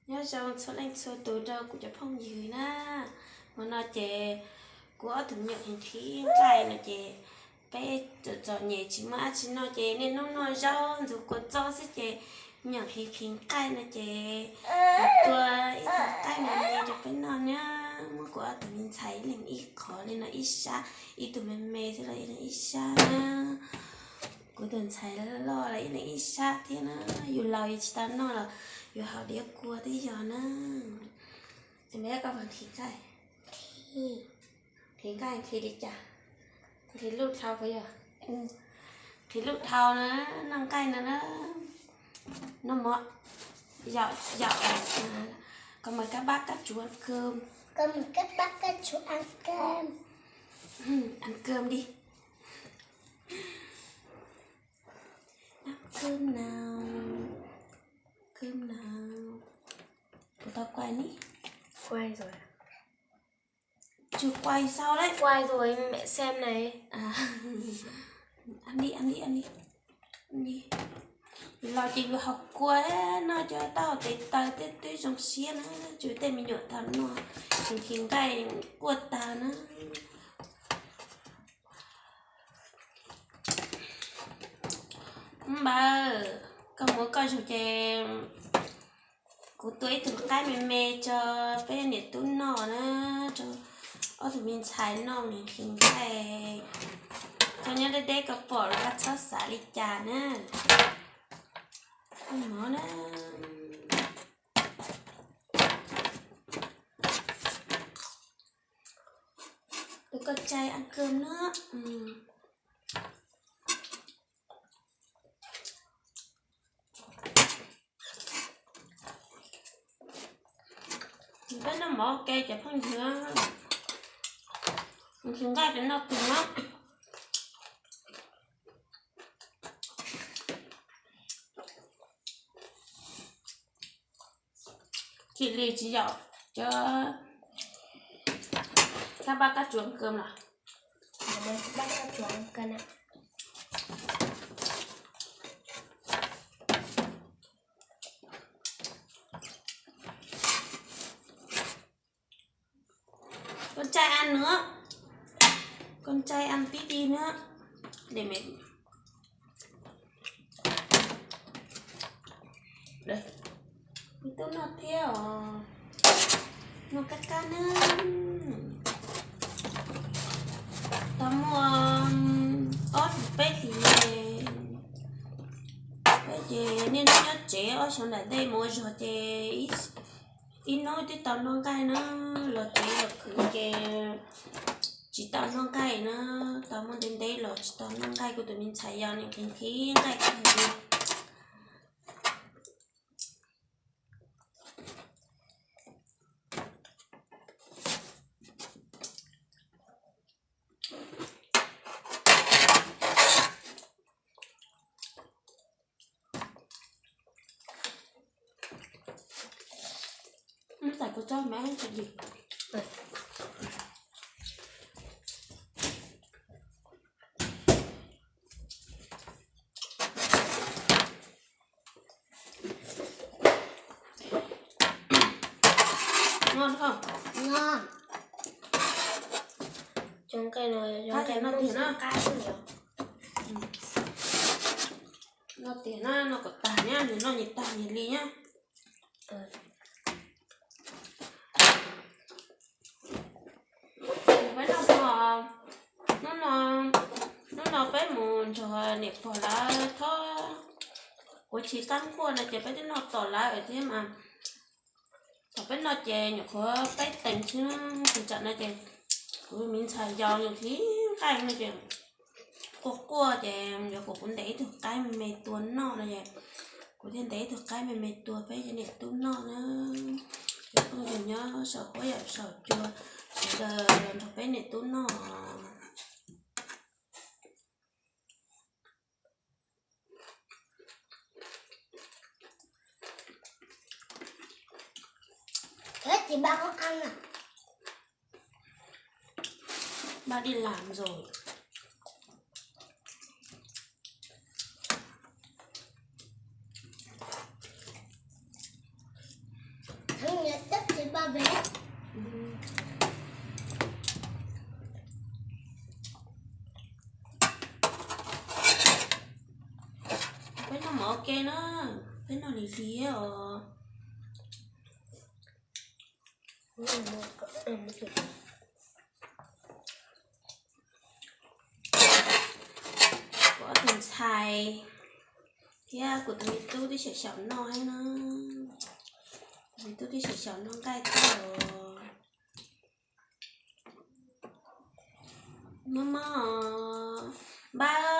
Nyob zoo txhua leej txhua tus rau kuv cov phooj ywg na. Hmo no ces kuv ob tug me nyuam nqhis nqhis nqaij no ces peb txom txom nyem tsis muaj dab tsi noj ces niaj hnub noj zaub ntxuav kua txob xwb ces me nyuam nqhis nqhis nqaij no ces kuv tua ib tug qaib me me rau peb noj na. Muab kuv ob tug me ntxhais ib leeg ib qho li no ib sab, ib tug me me xwb los ib leeg ib sab na. Kuv tus ntxhais loj los ib leeg ib sab thiab na. Yus laus yus tsis tau noj los yus haus diav kua twb yog na. Ces me koj puas nqhis nqaij? Nqhis nqaij nqhis li cas? Nqhis luj dhau puas yog? Nqhis luj dhau na, noj nqaij no na. Noj mov, yau, yau, kom mời các bác các chú ăn cơm. Con mời các bác các chú ăn cơm. Ăn cơm đi. Ăn cơm nào. Cơm nào. Puas tau quay ni? Quay rồi. Chưa quay sao đấy? Quay rồi mẹ xem này. À, ăn đi, ăn đi, ăn đi. Ăn đi. Los ces yus haus kua noj cov taub hau tes taw tej twb zoo siab na, tsuas tej me nyuam tau noj, nqhis nqaij quaj tag na. Npawg, koj mus koj zog ces kuv tua ib tug qaib me me rau peb niam tub noj na, rau ob tug me ntxhais noj nqhis nqaij. Koj nyob deb deb koj pom los koj txhob xav li cas na. Mov na. Tụi con trai ăn cơm nữa. Peb noj mov ua ke cov phooj ywg, nqhis nqaij peb noj tus na. Chim li tsis yaum cov kab pab kab tsuav kawm los. Con trai ăn nữa. Con trai ăn tí đi nữa. Để mẹ. Đây. Mẹ tub noj thiab os. Noj kab kab na. Tau muaj ob tug peb hlis ne. Peb ces niaj hnub nyob tsev, ob xyoo nram ntej mus ua zog ces ib hnub twb tau noj nqaij na, los tsev los khwv ces tsis tau noj nqaij na, tau muaj ntev ntev los tsis tau noj nqaij. Kuv tus me ntxhais yau nws nqhis nqhis nqaij kawg li. Tab kuv tsob me ntsis. Noj, noj tiag na, noj kom tag na, nws noj nyias tag nyias li na. Peb noj, hnub no, hnub no peb mus nrog niam pog lawv thob kuv tsis qab nquaj no ces peb twb noj tom lawv thiab mas. Thaum peb noj ces nyuam qhuav peb teev xwb, tus tsam no ces kuv me ntxhais yau nws nqhis nqaij no ces quaj quaj ces yuav kom kuv ntes ib tug qaib me me tua noj no es kuv thiaj ntes ib tug qaib me me tua peb cov niam tub noj na. Cov phooj ywg nyob saum huab yam saum cua sawv daws los nrog peb niam tub noj. Thế thì ba con ăn à? Ba đi làm rồi. Peb noj mov ua ke na, peb noj lim hiam os. Kuv ob tug ntxhais thiab kuv tus me tub twb xyaum xyaum noj thiab na. Tus me tub twb xyaum xyaum noj nqaij thiab os. Mob mob, npab